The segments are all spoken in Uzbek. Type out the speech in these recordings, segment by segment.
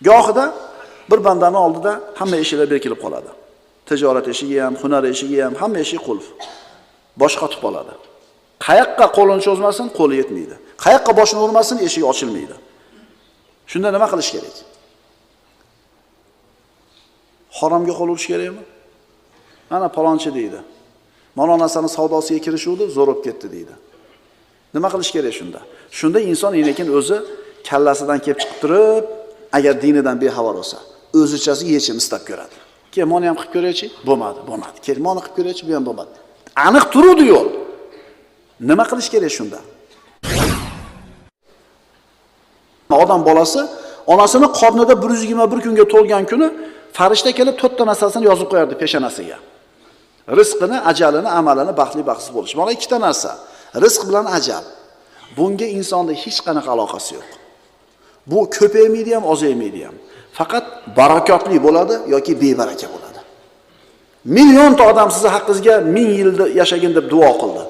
Gohida bir bandani oldida hamma eshiklar berkilib qoladi. Tijorat eshigi ham, hunar eshigi ham, hamma eshik qulf. Bosh qotib qoladi. Qayoqqa qo'lini cho'zmasin, qo'li yetmaydi. Qayoqqa boshini urmasin, eshigi ochilmaydi. Shunda nima qilish kerak? Haromga qo'l urish kerakmi? Mana palonchi deydi. Mana narsani savdosiga kirishuvdi, zo'r bo'lib ketdi deydi. Nima qilish kerak shunda? Shunda inson lekin o'zi kallasidan kelib chiqib turib, agar dinidan bexabar bo'lsa, o'zichasi yechim istab ko'radi. Keyin meni ham qilib ko'raychi, bo'lmadi, bo'lmadi. Keyin meni qilib ko'raychi, bu ham bo'lmadi. Aniq turuvdi yo'l. Nima qilish kerak shunda? Odam bolasi onasini qornida 121 kunga to'lgan kuni farishta kelib to'rtta narsasini yozib qo'yardi peshonasiga. Rizqini, ajalini, amalini, baxtli baxtsiz bo'lish. Mana ikkita narsa. Rizq bilan ajal. Bunga insonda hech qanaqa aloqasi yo'q. Bu ko'paymaydi ham, ozaymaydi ham. Faqat barakotli bo'ladi yoki bebaraka bo'ladi. Millionta odam sizni haqqingizga 1000 yilda yashagin deb duo qildi.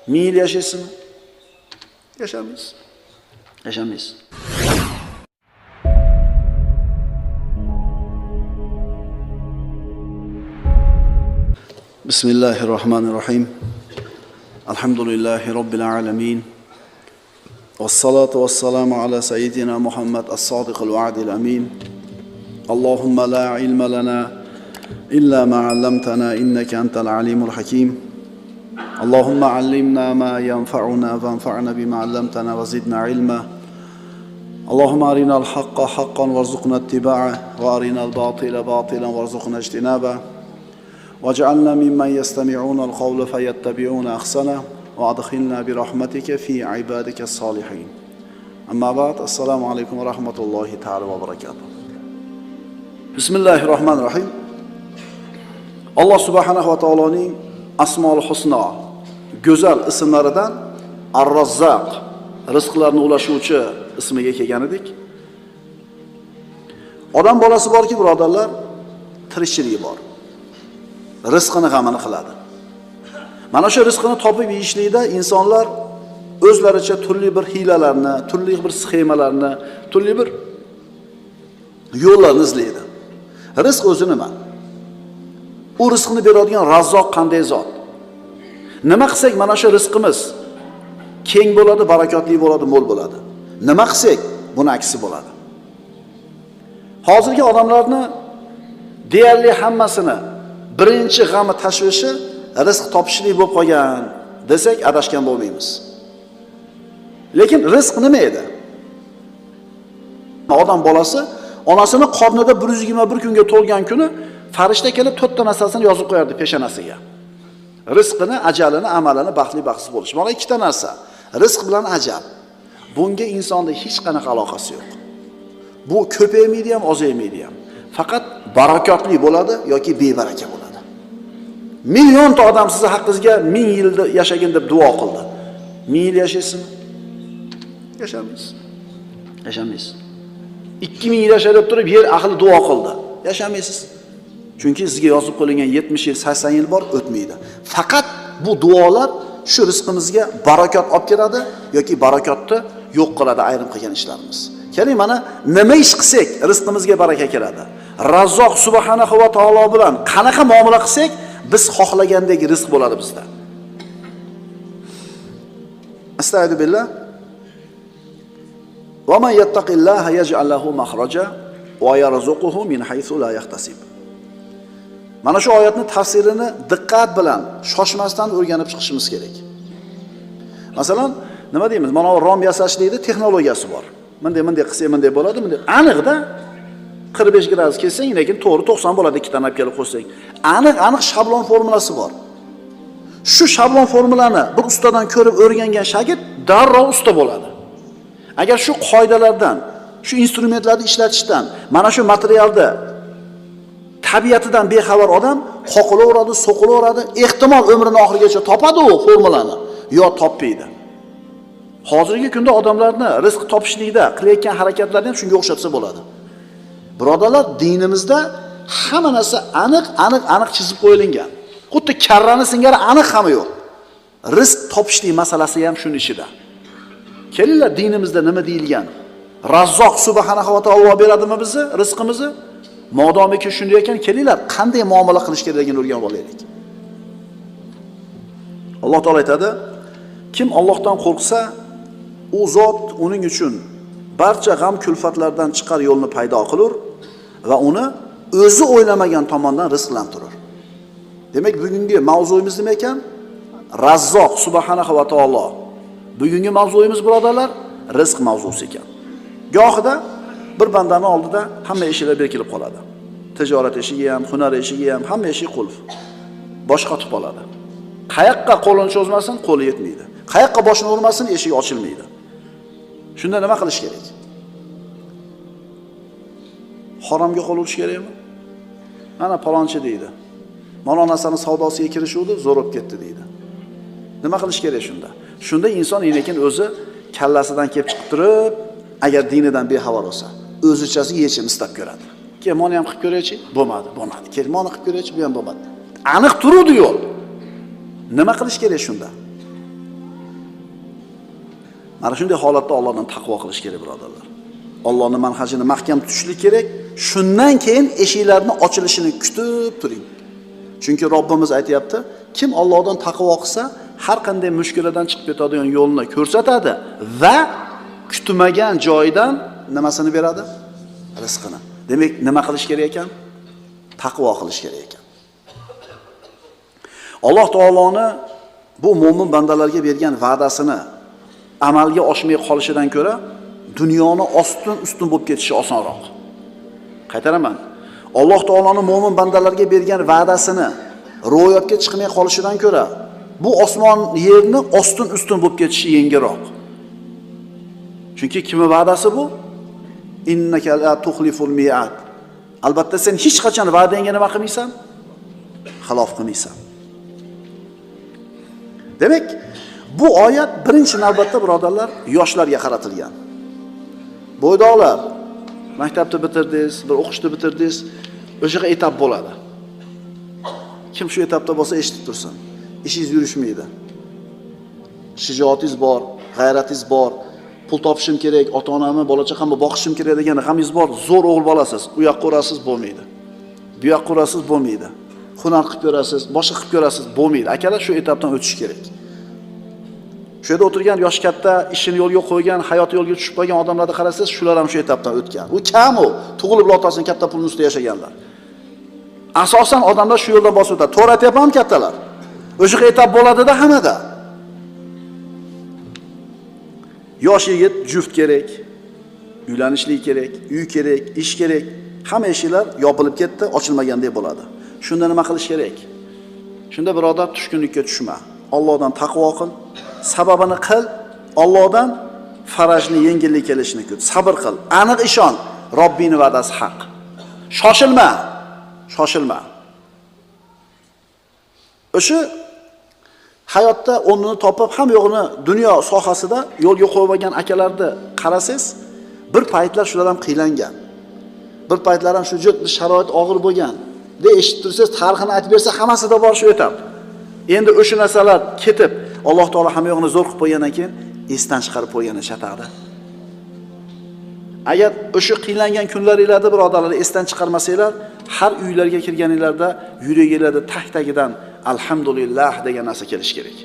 1000 yil yashaysizmi? Yashamaysiz. Yashamaysiz. Bismillahirrohmanirrohim. Alhamdulillahi robbil alamin. Vassalatu vassalamu ala sayyidina Muhammad as-sodiqil va'dil amin. Allohumma la ilma lana illa ma 'allamtana innaka antal alimul hakim. Allohumma 'allimna ma yanfa'una wanfa'na bima 'allamtana wa zidna ilma. Allohumma arinal haqqa haqqan warzuqna ittiba'ahu wa arinal batila batilan warzuqna ijtinaba. واجعلنا ممن يستمعون القول فيتبعون أحسنه وأدخلنا برحمتك في عبادك الصالحين. أما بعد، السلام عليكم ورحمة الله تعالى وبركاته. بسم الله الرحمن الرحيم. Alloh subhanahu va taoloning Asmaul Husno go'zal ismlaridan Ar-Razzaq, rizqlarni ulashuvchi ismiga kelgan edik. Odam bolasi borki, birodarlar, tirikchiligi bor. Rizqini g'amini qiladi. Mana shu rizqini topib yeyishlikda insonlar o'zlaricha turli bir hiylalarni, turli bir sxemalarni, turli bir yo'llarni izlaydi. Rizq o'zi nima? U rizqni beradigan Razzoq qanday zot? Nima qilsak mana shu rizqimiz keng bo'ladi, barakotli bo'ladi, mo'l bo'ladi. Nima qilsak buni aksi bo'ladi. Hozirgi odamlarni deyarli hammasini birinchi g'ami tashvishi rizq topishlik bo'lib qolgan desak adashgan bo'lmaymiz. Lekin rizq nima edi? Odam bolasi onasini qornida 121 kunga to'lgan kuni farishta kelib to'rtta narsasini yozib qo'yardi peshonasiga. Rizqini, ajalini, amalini, baxtli baxtsiz bo'lish. Mana ikkita narsa. Rizq bilan ajal. Bunga insonda hech qanaqa aloqasi yo'q. Bu ko'paymaydi ham, ozaymaydi ham. Faqat barakotli bo'ladi yoki bebaraka bo'ladi. Millionta odam sizni haqqingizga 1000 yilda yashagin deb duo qildi. 1000 yil yashaysizmi? Yashamaysiz. Yashamaysiz. 2000 yil yasha deb turib yer ahli duo qildi. Yashamaysiz. Chunki sizga yozib qo'yilgan 70 yil, 80 yil bor, o'tmaydi. Faqat bu duolar shu rizqimizga barakot olib keladi yoki barakotni yo'q qiladi ayrim qilgan ishlarimiz. Keling, mana nima ish qilsak rizqimizga baraka keladi. Razzoq subhanahu va taolo bilan qanaqa muomala qilsak biz xohlagandek rizq bo'ladi bizda. Astagfiru billah. Va man yattaqillaha yaj'al lahu makhraja va yarzuquhu min haythu la yahtasib. Mana shu oyatning tafsirini diqqat bilan, shoshmasdan o'rganib chiqishimiz kerak. Masalan, nima deymiz? Mana rom yasashlikda texnologiyasi bor. Bunday qilsak bunday bo'ladi, bunday aniqda 45 gradus kessang, lekin to'g'ri 90 bo'ladi, ikkitani olib kelib qo'shsang. Aniq shablon formulasi bor. Shu shablon formulani bir ustadan ko'rib o'rgangan shogird darrov usta bo'ladi. Agar shu qoidalardan, shu instrumentlarni ishlatishdan, mana shu materialda tabiatidan bexabar odam qoqilaveradi, so'qilaveradi, ehtimol umrini oxirigacha topadi u formulani, yo topmaydi. Hozirgi kunda odamlarni rizq topishlikda qilayotgan harakatlarni ham shunga o'xshatsa bo'ladi. Birodarlar, dinimizda hamma narsa aniq, aniq, aniq chizib qo'yilgan. Xuddi karrani singari aniq hamma yo'q. Rizq topishlik masalasi ham shuning ichida. Kelinglar, dinimizda nima deyilgan? Razzoq subhanahu va taolo beradimi bizni rizqimizni? Modomiki shunday ekan, kelinglar, qanday muomala qilish kerakligini o'rganib olaylik. Alloh taolo aytadi: kim Allohdan qo'rqsa, u zot uning uchun barcha g'am kulfatlardan chiqar yo'lni paydo qilur va uni o'zi o'ylamagan tomondan rizqlantirur. Demak, bugungi mavzuyimiz nima ekan? Razzoq subhanahu va taolo. Bugungi mavzuyimiz birodarlar, rizq mavzusi ekan. Gohida bir bandani oldida hamma eshiklar berkilib qoladi. Tijorat eshigi ham, hunar eshigi ham, hamma eshik qulf. Bosh qotib qoladi. Qayoqqa qo'lini cho'zmasin, qo'li yetmaydi. Qayoqqa boshini urmasin, eshigi ochilmaydi. Shunda nima qilish kerak? Haromga qo'l urish kerakmi? Mana palonchi deydi. Mana narsani savdosiga kirishuvdi, zo'r bo'lib ketdi deydi. Nima qilish kerak shunda? Shunda inson lekin o'zi kallasidan kelib chiqib turib, agar dinidan bexabar bo'lsa, o'zichasiga yechim istab ko'radi. Keyin mana ham qilib ko'raychi, bo'lmadi, bo'lmadi. Keyin mana qilib ko'raychi, bu ham bo'lmadi. Aniq turuvdi yo'l. Nima qilish kerak shunda? Mana shunday holatda Allohdan taqvo qilish kerak, birodarlar. Allohning manhajini mahkam tutishlik kerak. Shundan keyin eshiklarning ochilishini kutib turing. Chunki Robbimiz aytayapti, kim Allohdan taqvo qilsa, har qanday mushkuladan chiqib ketadigan yo'lni ko'rsatadi va kutmagan joyidan nimasini beradi? Rizqini. Demak, nima qilish kerak ekan? Taqvo qilish kerak ekan. Alloh taoloni bu mo'min bandalarga bergan va'dasini amalga oshmay qolishidan ko'ra dunyoni ostin-ustun bo'lib ketishi osonroq. Qaytaraman. Alloh taoloning mo'min bandalarga bergan va'dasini ro'yobga chiqmay qolishidan ko'ra bu osmon yerni ostin-ustun bo'lib ketishi yengilroq. Chunki kimning va'dasi bu? Innaka la tuxliful mi'ad. Albatta sen hech qachon va'dangga nima qilmaysan? Xilof qilmaysan. Demak, bu oyat birinchi navbatda birodarlar yoshlarga qaratilgan. Bo'ydoqlar, maktabni bitirdingiz, bir o'qishni bitirdingiz, o'shaqa etap bo'ladi. Kim shu etapda bo'lsa eshitib tursin. Ishingiz yurishmaydi. Shijoatingiz bor, g'ayratingiz bor, pul topishim kerak, ota-onamni, bola chaqamni boqishim kerak degan g'amingiz bor, zo'r o'g'il bolasiz. U yoqqa urasiz bo'lmaydi. Bu yoqqa urasiz bo'lmaydi. Hunar qilib ko'rasiz, boshqa qilib ko'rasiz bo'lmaydi. Akalar shu etapdan o'tish kerak. Shu yerda o'tirgan yosh katta, ishini yo'lga qo'ygan, hayoti yo'lga tushib qolgan odamlarni qarasangiz, shular ham shu etapdan o'tgan. U kam u, tug'ilib otasini katta pulning ustida yashaganlar. Asosan odamlar shu yo'ldan bosib o'tadi. To'g'ri aytyapmanmi kattalar? O'sha etap bo'ladida hammada. Yosh yigit juft kerak, uylanishlik kerak, uy kerak, ish kerak. Hamma eshiklar yopilib ketdi, ochilmagandek bo'ladi. Shunda nima qilish kerak? Shunda birodar tushkunlikka tushma. Allohdan taqvo qil, sababini qil, Allohdan farajni, yengillik kelishini kut. Sabr qil, aniq ishon, Robbingning va'dasi haq. Shoshilma, shoshilma. O'sha hayotda o'rnini topib, ham yo'g'ini dunyo sohasida yo'lga qo'yib olgan akalarni qarasangiz, bir paytlar shular ham qiylangan. Bir paytlar ham shu sharoit og'ir bo'lgan. De eshitib tursangiz, tarixini aytib bersa, hammasida bor shu etap. Endi o'sha narsalar ketib, Alloh taolo hamma yo'g'ini zo'r qilib qo'ygandan keyin esdan chiqarib qo'ygani chataqda. Agar o'sha qiylangan kunlaringizda birodarlar esdan chiqarmasanglar, har uylarga kirganinglarda yuragingizda tag-tagidan alhamdulillah degan narsa kelish kerak.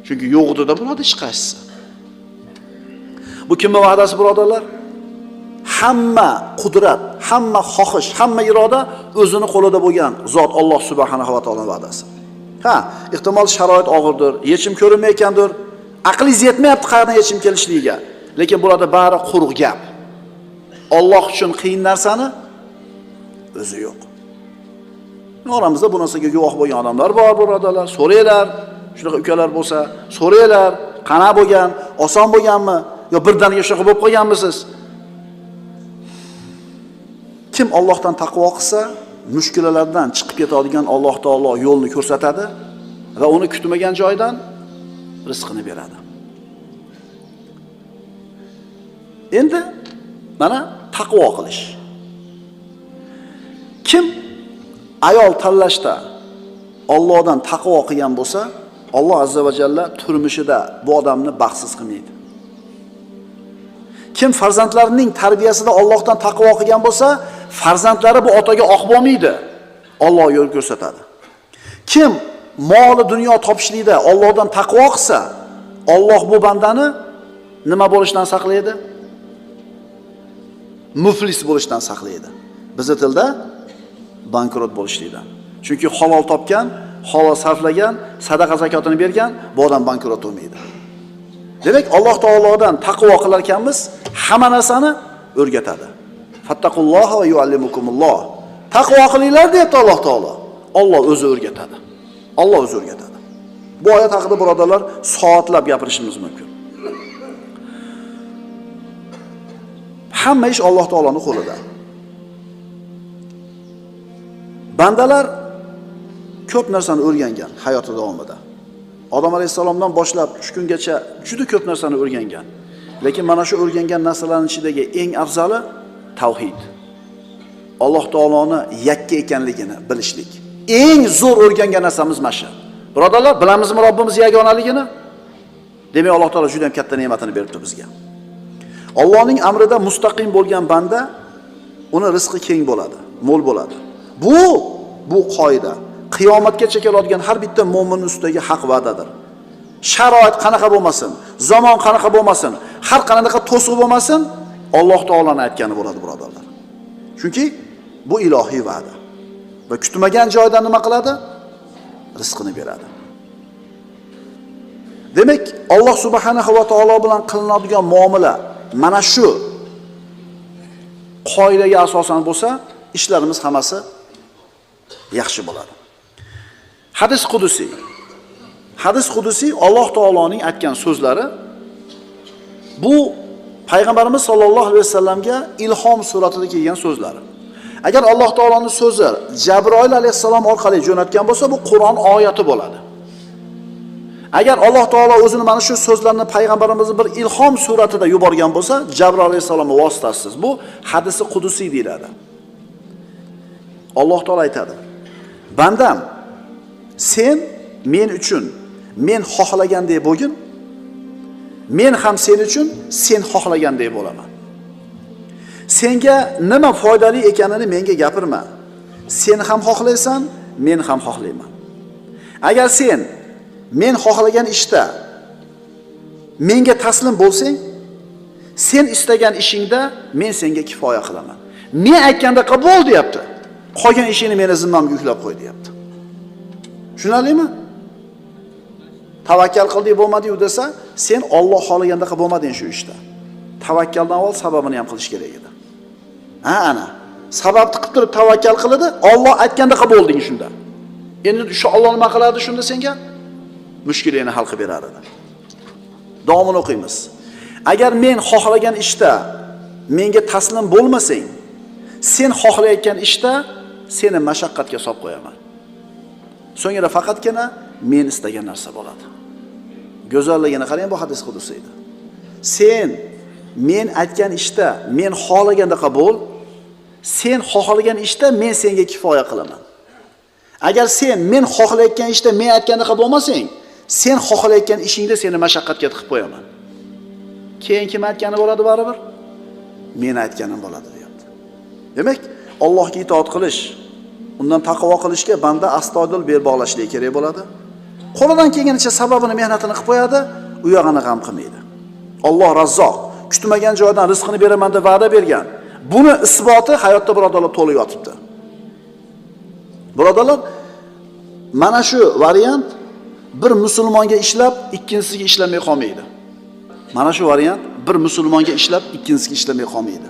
Chunki yo'qdida bo'ladi hech qaysisi. Bu kimning va'dasi birodarlar? Hamma qudrat, hamma xohish, hamma iroda o'zini qo'lida bo'lgan zot Alloh subhanahu va taoloning va'dasi. Ha, ehtimol sharoit og'irdir, yechim ko'rinmayotgandir, aqlingiz yetmayapti qayerdan yechim kelishligiga. Lekin bularda bari quruq gap. Alloh uchun qiyin narsani o'zi yo'q. Oramizda bu narsaga guvoh bo'lgan odamlar bor, birodarlar, so'ranglar, shunaqa ukalar bo'lsa, so'ranglar, qana bo'lgan, oson bo'lganmi yo birdaniga shunaqa bo'lib qolganmisiz? Kim Allohdan taqvo qilsa, mushkulalardan chiqib ketadigan Alloh taolo yo'lni ko'rsatadi va uni kutmagan joydan rizqini beradi. Endi mana taqvo qilish. Kim ayol tanlashda Allohdan taqvo qilgan bo'lsa, Alloh azza va jalla turmushida bu odamni baxtsiz qilmaydi. Kim farzandlarining tarbiyasida Allohdan taqvo qilgan bo'lsa, farzandlari bu otaga oq bo'lmaydi. Alloh yo'l ko'rsatadi. Kim moli dunyo topishlikda Allohdan taqvo qilsa, Alloh bu bandani nima bo'lishdan saqlaydi? Muflis bo'lishdan saqlaydi. Bizning tilda bankrot bo'lishlikdan. Chunki halol topgan, halol sarflagan, sadaqa zakotini bergan, bu odam bankrot bo'lmaydi. Demak, Alloh taolodan taqvo qilar ekanmiz, hamma narsani o'rgatadi. Fattaqulloha va yuallimukumulloh. Taqvo qilinglar deyapti Alloh taolo. Alloh o'zi o'rgatadi. Alloh o'zi o'rgatadi. Bu oyat haqida birodarlar soatlab gapirishimiz mumkin. Hamma ish Alloh taoloning qo'lida. Bandalar ko'p narsani o'rgangan hayoti davomida. Odam alayhissalomdan boshlab shu kungacha juda ko'p narsani o'rgangan. Lekin mana shu o'rgangan narsalarning ichidagi eng afzali tavhid. Alloh taoloni yakka ekanligini bilishlik. Eng zo'r o'rgangan narsamiz mana shu. Birodarlar, bilamizmi Robbimiz yagonaligini? Demak, Alloh taolo juda ham katta ne'matini beribdi bizga. Allohning amrida mustaqim bo'lgan banda uni rizqi keng bo'ladi, mo'l bo'ladi. Bu qoida qiyomatgacha keladigan har bitta mo'min ustidagi haq va'dadir. Sharoit qanaqa bo'lmasin, zamon qanaqa bo'lmasin, har qanaqa to'siq bo'lmasin, Alloh taoloning aytgani bo'ladi, birodarlar. Chunki bu ilohiy va'da. Va kutmagan joydan nima qiladi? Rizqini beradi. Demak, Alloh subhanahu va taolo bilan qilinadigan muomala mana shu qoidaga asosan bo'lsa, ishlarimiz hammasi yaxshi bo'ladi. Hadis qudusiy. Hadis qudusiy Alloh taoloning aytgan so'zlari. Bu payg'ambarimiz sollallohu alayhi vasallamga ilhom suratida kelgan so'zlari. Agar Alloh taoloning so'zi Jabroil alayhissalom orqali jo'natgan bo'lsa, bu Qur'on oyati bo'ladi. Agar Alloh taolo o'zini mana shu so'zlarni payg'ambarimizni bir ilhom suratida yuborgan bo'lsa, Jabroil alayhissalom vositasiz, bu hadisi qudusiy deyiladi. Alloh taolo aytadi: "Bandam, sen men uchun men xohlagandek bo'lgin, men ham sen uchun sen xohlagandek bo'laman. Senga nima foydali ekanini menga gapirma. Sen ham xohlaysan, men ham xohlayman. Agar sen men xohlagan ishda menga taslim bo'lsang, sen istagan ishingda men senga kifoya qilaman. Men aytgandaqa bo'l deyapti. Qolgan ishingni meni zimmamga yuklab qo'y deyapti." Tushunarlimi? Tavakkal qildik bo'lmadi-yu desa, sen Alloh xohlagandaqa bo'lmading shu ishda. Tavakkaldan avval sababini ham qilish kerak edi. Ha, ana. Sababni qilib turib tavakkal qiladi, Alloh aytgandaqa bo'lding shunda. Endi shu Alloh nima qiladi shunda senga? Mushkulingni hal qilib berar edi. Davomini o'qiymiz. Agar men xohlagan ishda menga taslim bo'lmasang, sen xohlayotgan ishda seni mashaqqatga solib qo'yaman. So'ngra faqatgina men istagan narsa bo'ladi. Go'zalligini qarang, bu hadis qudusiyda. Sen men aytgan ishda men xohlagandaqa bo'l, sen xohlagan ishda men senga kifoya qilaman. Agar sen men xohlayotgan ishda men aytgandaqa bo'lmasang, sen xohlayotgan ishingda seni mashaqqatga tiqib qo'yaman. Keyin kim aytgani bo'ladi baribir? Men aytganim bo'ladi deyapti. Demak, Allohga itoat qilish, undan taqvo qilishga banda astoydil bel bog'lashligi kerak bo'ladi. Qo'lidan kelganicha sababini, mehnatini qilib qo'yadi, u yog'ini g'am qilmaydi. Alloh Razzoq, kutmagan joydan rizqini beraman deb va'da bergan. Buni isboti hayotda birodarlar to'lib yotibdi. Birodarlar, mana shu variant bir musulmonga ishlab, ikkinchisiga ishlamay qolmaydi. Mana shu variant bir musulmonga ishlab, ikkinchisiga ishlamay qolmaydi.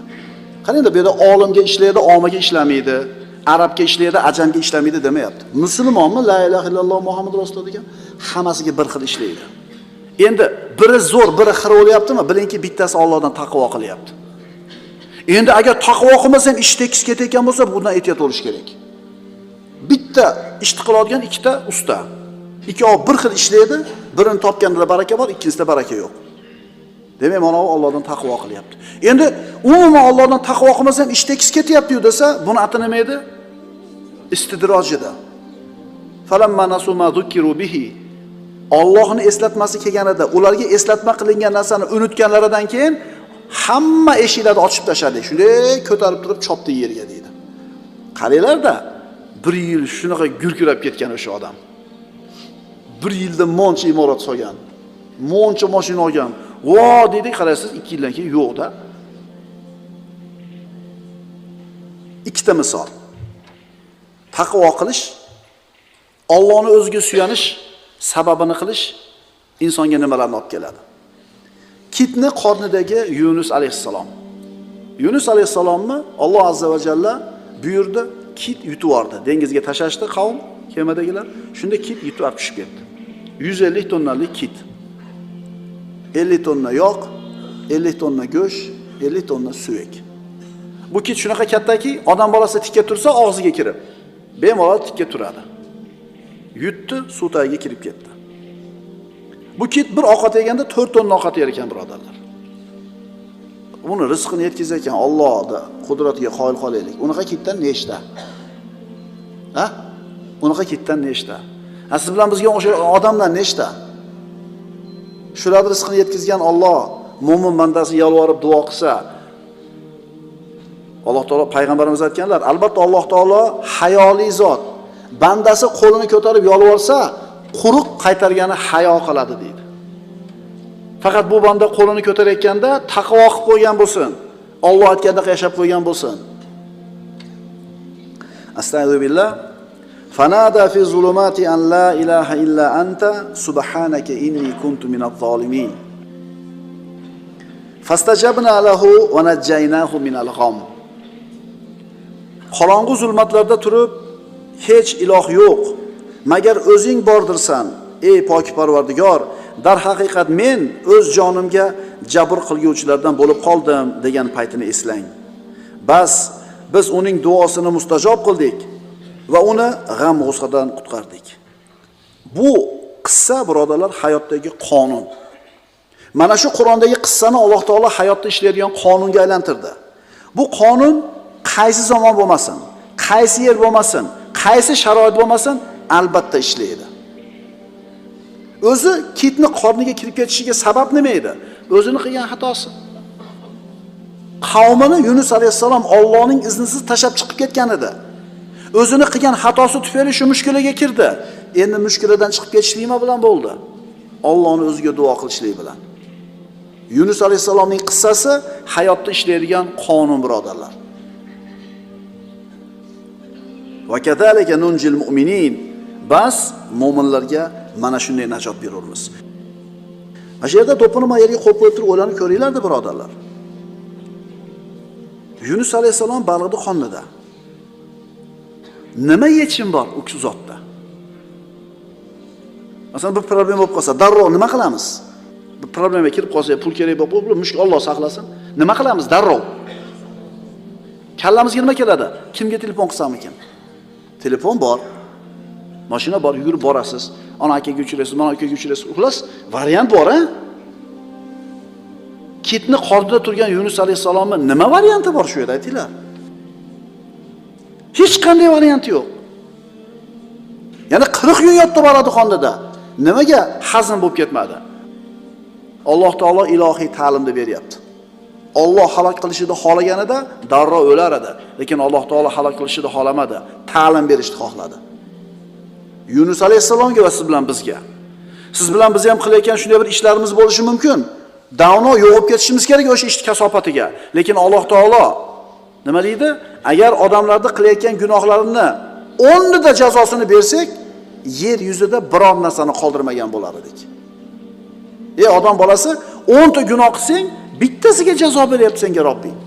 Qarangda, bu yerda olimga ishlaydi, omaga ishlamaydi, arabga ishlaydi, ajamga ishlamaydi demayapti. Musulmonmi la ilaha illalloh Muhammad rasululloh degan hammasiga bir xil ishlaydi. Endi biri zo'r, biri xir bo'lyaptimi? Bilingki, bittasi Allohdan taqvo qilyapti. Endi agar taqvo qilmasang, ish tekis ketayotgan bo'lsa, bundan ehtiyot bo'lish kerak. Bitta ishni qiladigan ikkita usta. Ikkovi bir xil ishlaydi, birini topganida baraka bor, ikkinchisida baraka yo'q. Demak, mana bu Allohdan taqvo qilyapti. Endi umuman Allohdan taqvo qilmasang, ish tekis ketyapti-yu desa, buni ati nima edi? Istidroj edi. Falamma nasu ma zukiru bihi. Allohning eslatmasi kelganida, ularga eslatma qilingan narsani unutganlaridan keyin Hamma eshiklarni ochib tashladik. Shunday ko'tarib turib chopdi yerga deydi. Qaranglar-da, bir yil shunaqa gurkirab ketgan o'sha odam. Bir yilda moncha imorat solgan, moncha mashina olgan. Vo dedik, qaraysiz 2 yildan keyin yo'q-da. Ikkita misol. Taqvo qilish, Allohning o'ziga suyanish, sababini qilish insonga nimalarni olib keladi? Kitni qornidagi Yunus alayhissalom. Yunus alayhissalomni Alloh azza va jalla buyurdi, kit yutib yubordi. Dengizga tashashdi qavm, kemadagilar. Shunda kit yutib olib tushib ketdi. 150 tonnalik kit. 50 tonna yog', 50 tonna go'sht, 50 tonna suyak. Bu kit shunaqa kattaki, odam bolasi tikka tursa og'ziga kirib, bemalol tikka turadi. Yutdi, suv tagiga kirib ketdi. Bu kit bir ovqat yeganda 4 tonna ovqat yer ekan, birodarlar. Uni rizqini yetkazayotgan Allohning qudratiga qoyil qolaylik. Unaqa kitdan nechta? Ha? Unaqa kitdan nechta? Ha, siz bilan bizga o'xshagan odamlar nechta? Shular rizqini yetkazgan Alloh mo'min bandasi yalvorib duo qilsa, Alloh taolo payg'ambarimiz aytganlar, albatta Alloh taolo hayoli zot. Bandasi qo'lini ko'tarib yolvorsa, quruq qaytargani hayo qiladi deydi. Faqat bu banda qo'lini ko'tarayotganda taqvo qilib qo'ygan bo'lsin, Alloh aytgandaqa yashab qo'ygan bo'lsin. Astagfirullah. Fanada fi zulumati an la ilaha illa anta subhanaka inni kuntu minaz zolimin. Fastajabna lahu va najjaynahu minal g'am. Qorong'u zulmatlarda turib, hech iloh yo'q, magar o'zing bordirsan, ey pok Parvardigor, darhaqiqat men o'z jonimga jabr qilguvchilardan bo'lib qoldim degan paytini eslang. Bas biz uning duosini mustajob qildik va uni g'am-g'ussadan qutqardik. Bu qissa, birodarlar, hayotdagi qonun. Mana shu Qur'ondagi qissani Alloh taolo hayotda ishlaydigan qonunga aylantirdi. Bu qonun qaysi zamon bo'lmasin, qaysi yer bo'lmasin, qaysi sharoit bo'lmasin, albatta ishlaydi. O'zi kitni qorniga kirib ketishiga sabab nima edi? O'zini qilgan xatosi. Qavmini Yunus alayhissalom Allohning iznisiz tashab chiqib ketgan edi. O'zini qilgan xatosi tufayli shu mushkulaga kirdi. Endi mushkuladan chiqib ketishlik nima bilan bo'ldi? Allohning o'ziga duo qilishlik bilan. Yunus alayhissalomning qissasi hayotda ishlaydigan qonun, birodarlar. Va kadalika nunjil mu'minin. Bas mo'minlarga mana shunday najot berurmiz. Mana shu yerda to'pini yerga qo'yib qo'yib turib o'ylanib ko'ringlar-da, birodarlar. Yunus alayhissalom baliqni qornida. Nima yechim bor u zotda? Masalan, bir problema bo'lib qolsa, darrov nima qilamiz? Bir problemaga kirib qolsa, pul kerak bo'lib, mushkul, Alloh saqlasin. Nima qilamiz darrov? Kallamizga nima keladi? Kimga telefon qilsam ekan? Telefon bor, mashina bor, yugurib borasiz. Ana akaga uchraysiz, mana ukaga uchraysiz. Xullas, variant bor, ha? Kitni qornida turgan Yunus alayhissalomning nima varianti bor shu yerda aytinglar? Hech qanday varianti yo'q. Ya'ni 40 kun yotdi boradi xonada. Nimaga hazm bo'lib ketmadi? Alloh taolo ilohiy ta'limni beryapti. Alloh halok qilishini xohlaganida darrov o'lar edi, lekin Alloh taolo halok qilishini xohlamadi, ta'lim berishni xohladi. Yunus alayhissalomga va siz bilan bizga. Siz bilan biz ham qilayotgan shunday bir ishlarimiz bo'lishi mumkin. Davno yo'qib ketishimiz kerak o'sha ish kasofatiga. Lekin Alloh taolo nima deydi? Agar odamlarni qilayotgan gunohlarini o'rnida jazosini bersak, yer yuzida biror narsani qoldirmagan bo'lar edik. Ey odam bolasi, 10 ta gunoh qilsang, bittasiga jazo beryapti senga Robbing.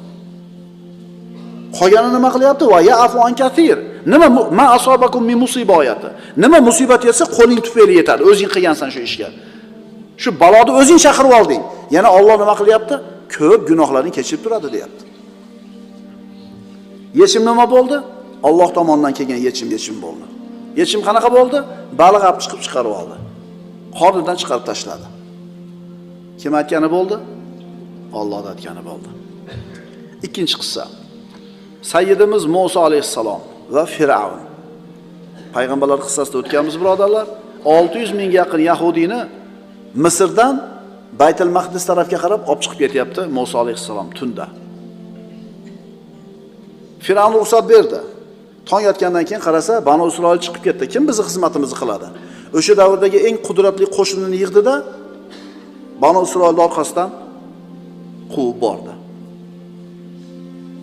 Qolgani nima qilyapti? Va ya'fu an kathir. Nima ma asobakum min musiba oyati. Nima musibat yetsa qo'ling tufayli yetadi. O'zing qilgansan shu ishga. Shu baloni o'zing chaqirib olding. Yana Alloh nima qilyapti? Ko'p gunohlarni kechirib turadi deyapti. Yechim nima bo'ldi? Alloh tomonidan kelgan yechim bo'ldi. Yechim qanaqa bo'ldi? Baliq olib chiqib chiqarib oldi. Qornidan chiqarib tashladi. Kim aytgani bo'ldi? Alloh aytgani bo'ldi. Ikkinchi qissa. Sayyidimiz Musa alayhissalom va Fir'avn. Payg'ambarlar qissasida o'tganmiz, birodarlar. 600 mingga yaqin yahudiyni Misrdan Baytul Maqdis tarafga qarab olib chiqib ketyapti Musa alayhissalom tunda. Fir'avn ruxsat berdi. Tong yotgandan keyin qarasa, Banu Isroil chiqib ketdi. Kim bizni xizmatimizni qiladi? O'sha davrdagi eng qudratli qo'shinini yig'di-da, Banu Isroilning orqasidan quvib bordi.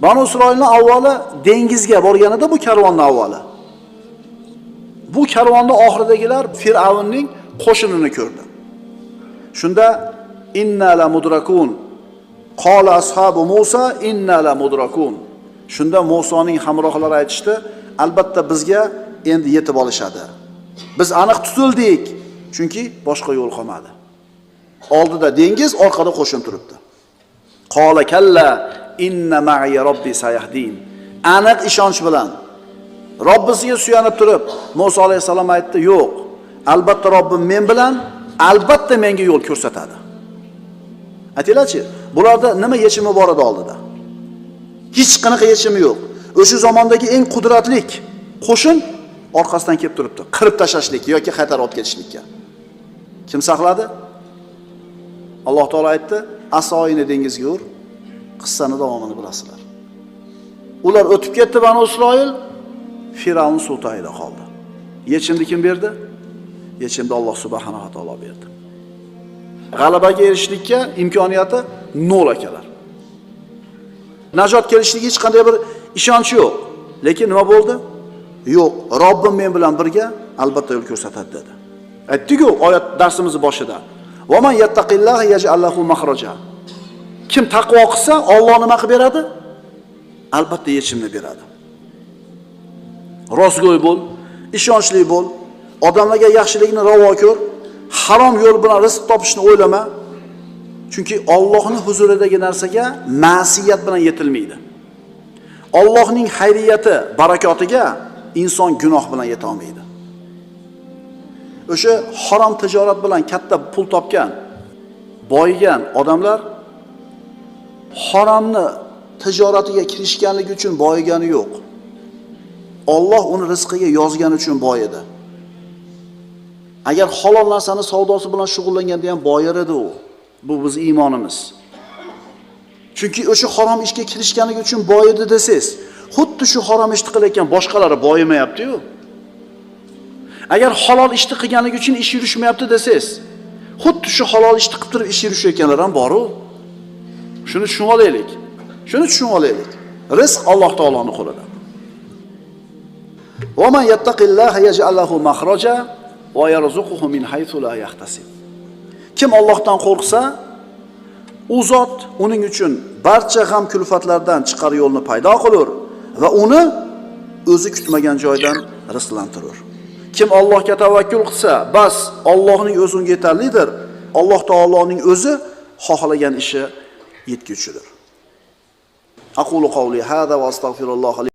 Banu Isroilning avvali dengizga borganida bu karvonning avvali. Bu karvonning oxiridagilar Fir'avnning qo'shinini ko'rdi. Shunda inna la mudrakun qala ashabu Musa inna la mudrakun. Shunda Musoning hamrohlari aytishdi, albatta bizga endi yetib olishadi. Biz aniq tutildik, chunki boshqa yo'l qolmadi. Oldida dengiz, orqada qo'shin turibdi. Qala kalla inna ma'i robbi sayahdin. Aniq ishonch bilan Robbisiga suyanib turib Musa alayhisalom aytdi, yo'q, albatta Robbim men bilan, albatta menga yo'l ko'rsatadi. Aytinglarchi, bularda nima yechimi bor edi oldida? Hech qanaqa yechimi yo'q. O'sha zamondagi eng qudratli qo'shin orqasidan kelib turibdi, qirib tashlashlik yoki qaytarib olib ketishlikka. Kim saqladi? Alloh taolo aytdi, asoyini dengizga ur. Qissani davomini bilasizlar. Ular o'tib ketdi Banu Isroil, Firavun suv tagida qoldi. Yechimni kim berdi? Yechimni Alloh subhanahu va taolo berdi. G'alabaga erishishlikka imkoniyati nol akalar. Najot kelishligi hech qanday bir ishonch yo'q. Lekin nima bo'ldi? Yo'q, Robbim men bilan birga, albatta yo'l ko'rsatadi dedi. Aytdik-ku oyat darsimizni boshida. Va man yattaqilloha yaj'al lahu makhraja. Kim taqvo qilsa, Alloh nima qilib beradi? Albatta yechimni beradi. Rostgo'y bo'l, ishonchli bo'l, odamlarga yaxshilikni ravo ko'r, harom yo'l bilan rizq topishni o'ylama. Chunki Allohning huzuridagi narsaga ma'siyat bilan yetilmaydi. Allohning xayriyati, barakotiga inson gunoh bilan yeta olmaydi. O'sha harom tijorat bilan katta pul topgan, boyigan odamlar haromni tijoratiga kirishganligi uchun boyigani yo'q. Alloh uni rizqiga yozgani uchun boyidi. Agar halol narsani savdosi bilan shug'ullanganda ham boyir edi u. Bu bizning iymonimiz. Chunki o'sha harom ishga kirishganligi uchun boyidi desangiz, xuddi shu harom ishni qilayotgan boshqalari boyimayapti-yu. Agar halol ishni qilganligi uchun ish yurishmayapti desangiz, xuddi shu halol ishni qilib turib ish yurishayotganlar ham bor-u. Shuni tushunib olaylik. Shuni tushunib olaylik. Rizq Alloh taoloning qo'lida. Va man yattaqilloha yaj'al lahu makhraja va yarzuquhu min haythu la yahtasib. Kim Allohdan qo'rqsa, u zot uning uchun barcha g'am kulfatlardan chiqar yo'lni paydo qilur va uni o'zi kutmagan joydan rizqlantirur. Kim Allohga tavakkul qilsa, bas Allohning o'zi unga yetarlidir. Alloh taoloning o'zi xohlagan ishi yetguchidir. Aqulu qawli hada va astagfirulloh.